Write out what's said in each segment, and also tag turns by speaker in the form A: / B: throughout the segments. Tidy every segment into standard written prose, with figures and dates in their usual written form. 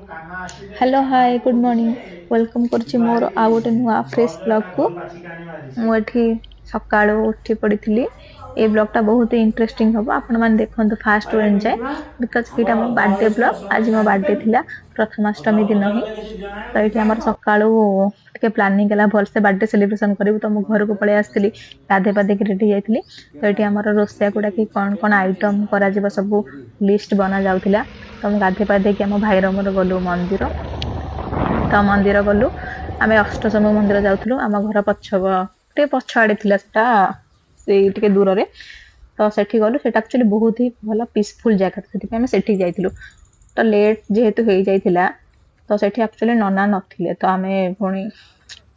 A: Hello, hi, good morning. Welcome କରୁଛି ମୋର ଆଉ ଗୋଟେ ନୂଆ ଫ୍ରେଶ୍ ବ୍ଲଗ୍କୁ। ମୁଁ ଏଠି ସକାଳୁ ଉଠି ପଡ଼ିଥିଲି। ଏଇ ବ୍ଲଗ୍ଟା ବହୁତ ଇଣ୍ଟରେଷ୍ଟିଂ ହବ, ଆପଣମାନେ ଦେଖନ୍ତୁ ଫାଷ୍ଟ ଏଣ୍ଡ ଯାଏ, because ଏଇଟା ମୋ ବାର୍ଥଡେ ବ୍ଲଗ୍। ଆଜି ମୋ ବାର୍ଥଡେ ଥିଲା, ପ୍ରଥମାଷ୍ଟମୀ ଦିନ ହିଁ। ତ ଏଇଠି ଆମର ସକାଳୁ ଟିକେ ପ୍ଲାନିଂ ହେଲା, ଭଲସେ ବାର୍ଥଡେ ସେଲିବ୍ରେସନ୍ କରିବୁ। ତ ମୁଁ ଘରକୁ ପଳେଇ ଆସିଥିଲି, ଗାଧେଇ ପାଧେଇକି ରେଡି ଯାଇଥିଲି। ତ ଏଇଠି ଆମର ରୋଷେଇଆକୁ ଡାକି କ'ଣ କ'ଣ ଆଇଟମ୍ କରାଯିବ, ସବୁ ଲିଷ୍ଟ ବନା ଯାଉଥିଲା। ତ ମୁଁ ଗାଧେଇ ପାଧେଇକି ଆମ ଭାଇର ମୋର ଗଲୁ ମନ୍ଦିର। ତ ମନ୍ଦିର ଗଲୁ ଆମେ, ଅଷ୍ଟଶମ୍ଭୁ ମନ୍ଦିର ଯାଉଥିଲୁ। ଆମ ଘର ପଛ ଟିକେ ପଛ ଆଡ଼େ ଥିଲା ସେଟା, ସେଇ ଟିକେ ଦୂରରେ। ତ ସେଠି ଗଲୁ। ସେଟା ଆକ୍ଚୁଆଲି ବହୁତ ହି ଭଲ ପିସଫୁଲ୍ ଜାଗା, ସେଥିପାଇଁ ଆମେ ସେଠିକି ଯାଇଥିଲୁ। ତ ଲେଟ୍ ଯେହେତୁ ହେଇଯାଇଥିଲା, ତ ସେଠି ଆକ୍ଚୁଆଲି ନନା ନଥିଲେ, ତ ଆମେ ପୁଣି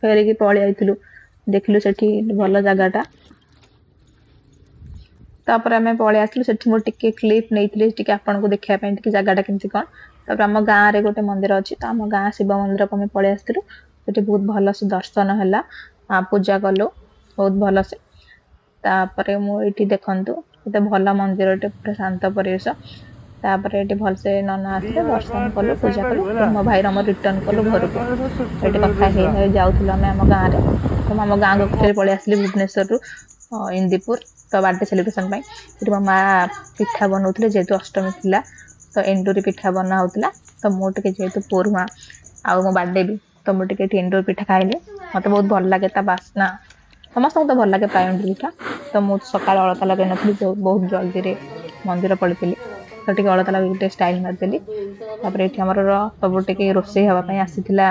A: ଫେରିକି ପଳେଇ ଆଇଥିଲୁ। ଦେଖିଲୁ ସେଠି ଭଲ ଜାଗାଟା, ତାପରେ ଆମେ ପଳେଇ ଆସିଲୁ। ସେଠି ମୁଁ ଟିକେ କ୍ଲିପ୍ ନେଇଥିଲି, ଟିକେ ଆପଣଙ୍କୁ ଦେଖିବା ପାଇଁ, ଟିକେ ଜାଗାଟା କେମିତି କ'ଣ। ତାପରେ ଆମ ଗାଁରେ ଗୋଟେ ମନ୍ଦିର ଅଛି, ତ ଆମ ଗାଁ ଶିବ ମନ୍ଦିରକୁ ଆମେ ପଳେଇ ଆସିଥିଲୁ। ସେଠି ବହୁତ ଭଲସେ ଦର୍ଶନ ହେଲା, ପୂଜା କଲୁ ବହୁତ ଭଲସେ। ତାପରେ ମୁଁ ଏଇଠି ଦେଖନ୍ତୁ, କେତେ ଭଲ ମନ୍ଦିରଟେ, ପୁରା ଶାନ୍ତ ପରିବେଶ। ତାପରେ ଏଠି ଭଲସେ ନନା ଆସିଲେ, ଦର୍ଶନ କଲୁ, ପୂଜା କଲୁ। ମୋ ଭାଇର ଆମର ରିଟର୍ନ କଲୁ ଘରକୁ। ଏଠି କଥା ହେଇ ହେଇ ଯାଉଥିଲୁ ଆମେ ଆମ ଗାଁରେ। ତ ମୁଁ ଆମ ଗାଁକୁ ଆକ୍ଚୁଆଲି ପଳେଇ ଆସିଲି ଭୁବନେଶ୍ୱରରୁ ଇନ୍ଦିପୁର, ତ ବାର୍ଥଡେ ସେଲିବ୍ରେସନ୍ ପାଇଁ। ସେଠି ମୋ ମା ପିଠା ବନଉଥିଲେ, ଯେହେତୁ ଅଷ୍ଟମୀ ଥିଲା, ତ ଏଣ୍ଡୁରି ପିଠା ବନା ହଉଥିଲା। ତ ମୁଁ ଟିକେ ଯେହେତୁ ପୋରୁହାଁ ଆଉ ମୋ ବାର୍ଥଡେ ବି, ତ ମୁଁ ଟିକେ ଏଠି ଏଣ୍ଡୁରି ପିଠା ଖାଇଲି। ମୋତେ ବହୁତ ଭଲ ଲାଗେ ତା ବାସ୍ନା। ସମସ୍ତଙ୍କୁ ତ ଭଲ ଲାଗେ ପ୍ରାୟ ଏଣ୍ଡୁରି ପିଠା। ତ ମୁଁ ସକାଳେ ଅଳତା ଲଗେଇ ନଥିଲି, ବହୁତ ଜଲ୍ଦିରେ ମନ୍ଦିର ପଳେଇଥିଲି, ତ ଟିକେ ଅଳତା ଲଗେଇକି ଟିକେ ଷ୍ଟାଇଲ୍ ମାରିଦେଲି। ତାପରେ ଏଠି ଆମର ସବୁ ଟିକେ ରୋଷେଇ ହେବା ପାଇଁ ଆସିଥିଲା,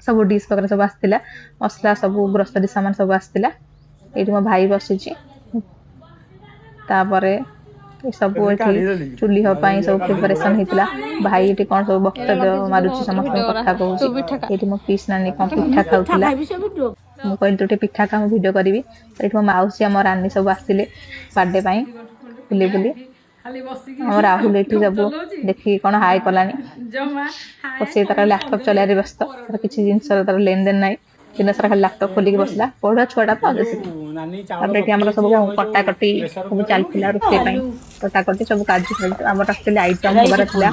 A: ସବୁ ଡିସ୍ ବଗେରା ସବୁ ଆସିଥିଲା, ମସଲା ସବୁ, ଗ୍ରୋସରୀ ସାମାନ ସବୁ ଆସିଥିଲା। ଏଇଠି ମୋ ଭାଇ ବସିଛି। ତାପରେ ସବୁ ଏଠି ଚୁଲି ହବା ପାଇଁ ସବୁ ପ୍ରିପାରେସନ୍ ହେଇଥିଲା। ଭାଇ ଏଠି କ'ଣ ସବୁ ବକ୍ତବ୍ୟ ମାରୁଛି, ସମସ୍ତଙ୍କୁ କଥା କହୁଛି। ଏଇଠି ମୋ ପିସ୍ ନାନୀ କ'ଣ ପିଠା ଖାଉଥିଲା। ମୁଁ କହିଲି, ତୁ ଟିକେ ପିଠା ଖା, ମୁଁ ଭିଡ଼ିଓ କରିବି। ଏଇଠି ମୋ ମାଉସୀ, ଆମ ରାନୀ ସବୁ ଆସିଲେ ବାର୍ଥଡେ ପାଇଁ ବୁଲି ବୁଲି। ଆମ ରାହୁଲ ଏଠି ସବୁ ଦେଖିକି କ'ଣ ହାଇ କଲାଣି। ତ ସିଏ ତାର ଲ୍ୟାପଟପ୍ ଚଲେଇବାରେ ବ୍ୟସ୍ତ, ତାର କିଛି ଜିନିଷର ତାର ଲେନଦେନ ନାହିଁ। ଦିନ ସାରା ଖାଲି ଲ୍ୟାପଟପ୍ ଖୋଲିକି ବସିଲା, ପଢୁଆ ଛୁଆଟା ତ ସେଥିପାଇଁ। ତାପରେ ଏଠି ଆମର ସବୁ କଟାକଟି ସବୁ ଚାଲିଥିଲା ରୋଷେଇ ପାଇଁ, କଟାକଟି ସବୁ କାଜୁ ଫାଜୁ। ଆମର ଆକ୍ଚୁଆଲି ଆଇଟମ୍ ହବାର ଥିଲା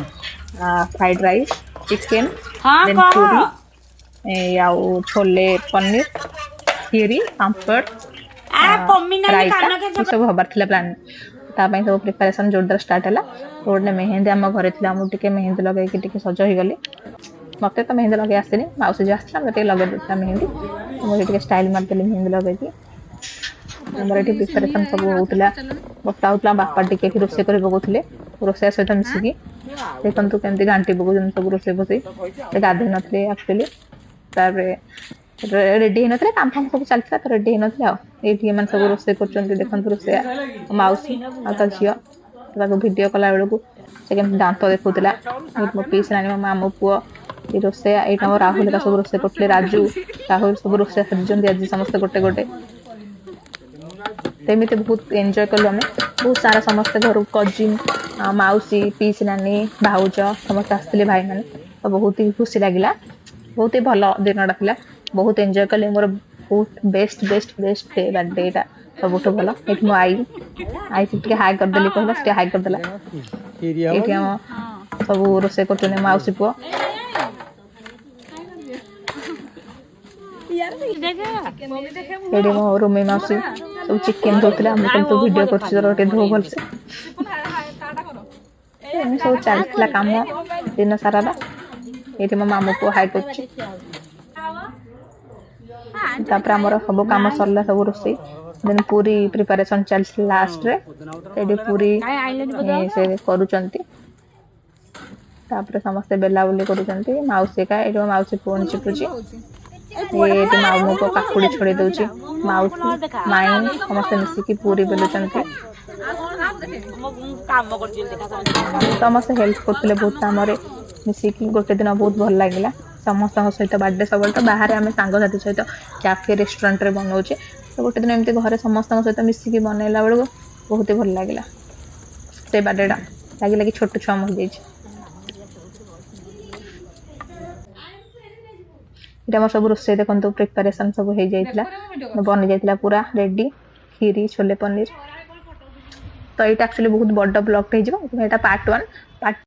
A: ଫ୍ରାଇଡ୍ ରାଇସ୍, ଚିକେନ୍, ଦେନ୍ ପୁରୀ ଆଉ ଛୋଲେ ପନିର, ଖିରି, ପାମ୍ପଡ଼, ରାଇତା, ଏସବୁ ହବାର ଥିଲା ପ୍ଲାନ୍। ତା ପାଇଁ ସବୁ ପ୍ରିପାରେସନ୍ ଜୋରଦାର ଷ୍ଟାର୍ଟ ହେଲା। ତ ଗୋଟେ ମେହେନ୍ଦି ଆମ ଘରେ ଥିଲା, ମୁଁ ଟିକେ ମେହେନ୍ଦି ଲଗେଇକି ଟିକେ ସଜ ହେଇଗଲି। ମତେ ତ ମେହେନ୍ଦି ଲଗେଇ ଆସିନି, ମାଉସୀ ଯୋଉ ଆସିଥିଲା, ମତେ ଟିକେ ଲଗେଇ ଦେଇଥିଲା ମେହେନ୍ଦି। ମୁଁ ଟିକେ ଷ୍ଟାଇଲ୍ ମାରିଦେଲି ମେହେନ୍ଦି ଲଗେଇକି। ଆମର ଏଠି ପ୍ରିପାରେସନ୍ ସବୁ ହଉଥିଲା, ବଟା ହଉଥିଲା। ବାପା ଟିକେ ଏଠି ରୋଷେଇ କରି ପକଉଥିଲେ ରୋଷେଇଆ ସହିତ ମିଶିକି। ଦେଖନ୍ତୁ କେମିତି ଘାଣ୍ଟି ପକଉଛନ୍ତି ସବୁ ରୋଷେଇ ଫୋଷେଇ। ସେ ଗାଧେଇ ନଥିଲେ ଆକ୍ଚୁଆଲି, ତାପରେ ରେଡି ହେଇନଥିଲେ। କାମ ଫାମ ସବୁ ଚାଲିଥିଲା, ତ ରେଡି ହେଇନଥିଲେ। ଆଉ ଏଇଠି ଏମାନେ ସବୁ ରୋଷେଇ କରୁଛନ୍ତି। ଦେଖନ୍ତୁ ରୋଷେଇଆ, ମାଉସୀ ଆଉ ତା ଝିଅ। ତାକୁ ଭିଡ଼ିଓ କଲା ବେଳକୁ ସେ କେମିତି ଦାନ୍ତ ଦେଖଉଥିଲା। ମୋ ପିଇସି ନାନୀ, ମୋ ମାମୁଁ ପୁଅ, ଏ ରୋଷେଇଆ। ଏଇଟା ଆମ ରାହୁଲ ଏକା ସବୁ ରୋଷେଇ କରୁଥିଲେ। ରାଜୁ, ରାହୁଲ ସବୁ ରୋଷେଇ ସାରିଛନ୍ତି ଆଜି ସମସ୍ତେ ଗୋଟେ ଗୋଟେ। ଏମିତି ବହୁତ ଏନ୍ଜୟ କଲୁ ଆମେ। ବହୁତ ସାରା ସମସ୍ତେ ଘରକୁ କଜିନ୍, ମାଉସୀ, ପିଇସି ନାନୀ, ଭାଉଜ ସମସ୍ତେ ଆସିଥିଲେ, ଭାଇମାନେ। ତ ବହୁତ ହି ଖୁସି ଲାଗିଲା, ବହୁତ ହି ଭଲ ଦିନଟା ଥିଲା, ବହୁତ ଏନ୍ଜୟ କଲି। ମୋର ବହୁତ best best best day, birthday ଏଇଟା ସବୁଠୁ ଭଲ। ଏଇଠି ମୋ ଆଈ, ଆଈ ଟିକେ ହାଇ କରିଦେଲି କହିଲା, ସେ ଟିକେ ହାଇ କରିଦେଲା। ଏଇଠି ଆମ ସବୁ ରୋଷେଇ କରୁଛନ୍ତି ମାଉସୀ ପୁଅ। ଏଇଠି ମୋ ରୁମି ମାଉସୀ ସବୁ ଚିକେନ ଧୋଉଥିଲା। ମୁଁ କହିଲି, ତୁ ଭିଡ଼ିଓ କରୁଛୁ, ତୋର ଟିକେ ଧୋ ଭଲସେ। ଏମିତି ସବୁ ଚାଲିଥିଲା କାମ ଦିନ ସାରାର। ଏଇଠି ମୋ ମାମୁଁ ପୁଅ ହାଇ କରୁଛି। ତାପରେ ଆମର ସବୁ କାମ ସରିଲା, ସବୁ ରୋଷେଇ, ଦେନ୍ ପୁରୀ ପ୍ରିପାରେସନ୍ ଚାଲିଥିଲା ଲାଷ୍ଟରେ। ସେଇଠି ପୁରୀ ସେ କରୁଛନ୍ତି। ତାପରେ ସମସ୍ତେ ବେଲାବୁଲି କରୁଛନ୍ତି, ମାଉସୀ ଏକା। ଏଇଠି ମୋ ମାଉସୀ ଫୋନ୍ ଚିପୁଛି। ଏଠି ମାମୁଁ ପୁଅ କାକୁଡ଼ି ଛଡେଇ ଦଉଛି। ମାଉସୀ, ମାଇଁ ସମସ୍ତେ ମିଶିକି ପୁରୀ ବେଲୁଛନ୍ତି। ସମସ୍ତେ ହେଲ୍ପ କରୁଥିଲେ ବହୁତ କାମରେ ମିଶିକି। ଗୋଟେ ଦିନ ବହୁତ ଭଲ ଲାଗିଲା ସମସ୍ତଙ୍କ ସହିତ। ବାର୍ଥଡେ ସବୁବେଳେ ତ ବାହାରେ ଆମେ ସାଙ୍ଗସାଥି ସହିତ କ୍ୟାଫେ, ରେଷ୍ଟୁରାଣ୍ଟରେ ବନଉଛେ। ତ ଗୋଟେ ଦିନ ଏମିତି ଘରେ ସମସ୍ତଙ୍କ ସହିତ ମିଶିକି ବନେଇଲା ବେଳକୁ ବହୁତ ହି ଭଲ ଲାଗିଲା। ସେ ବାର୍ଥଡେଟା ଲାଗିଲା କି ଛୋଟ ଛୁଆ ମୁଁ ହେଇଯାଇଛି। ଏଇଟା ଆମର ସବୁ ରୋଷେଇ ଦେଖନ୍ତୁ, ପ୍ରିପାରେସନ୍ ସବୁ ହେଇଯାଇଥିଲା, ବନି ଯାଇଥିଲା ପୁରା ରେଡି, ଖିରି, ଛୋଲେ ପନିର। ତ ଏଇଟା ଆକ୍ଚୁଆଲି ବହୁତ ବଡ଼ ବ୍ଲଗ୍ଟେ ହେଇଯିବ, ଏଇଟା ପାର୍ଟ 1, ପାର୍ଟ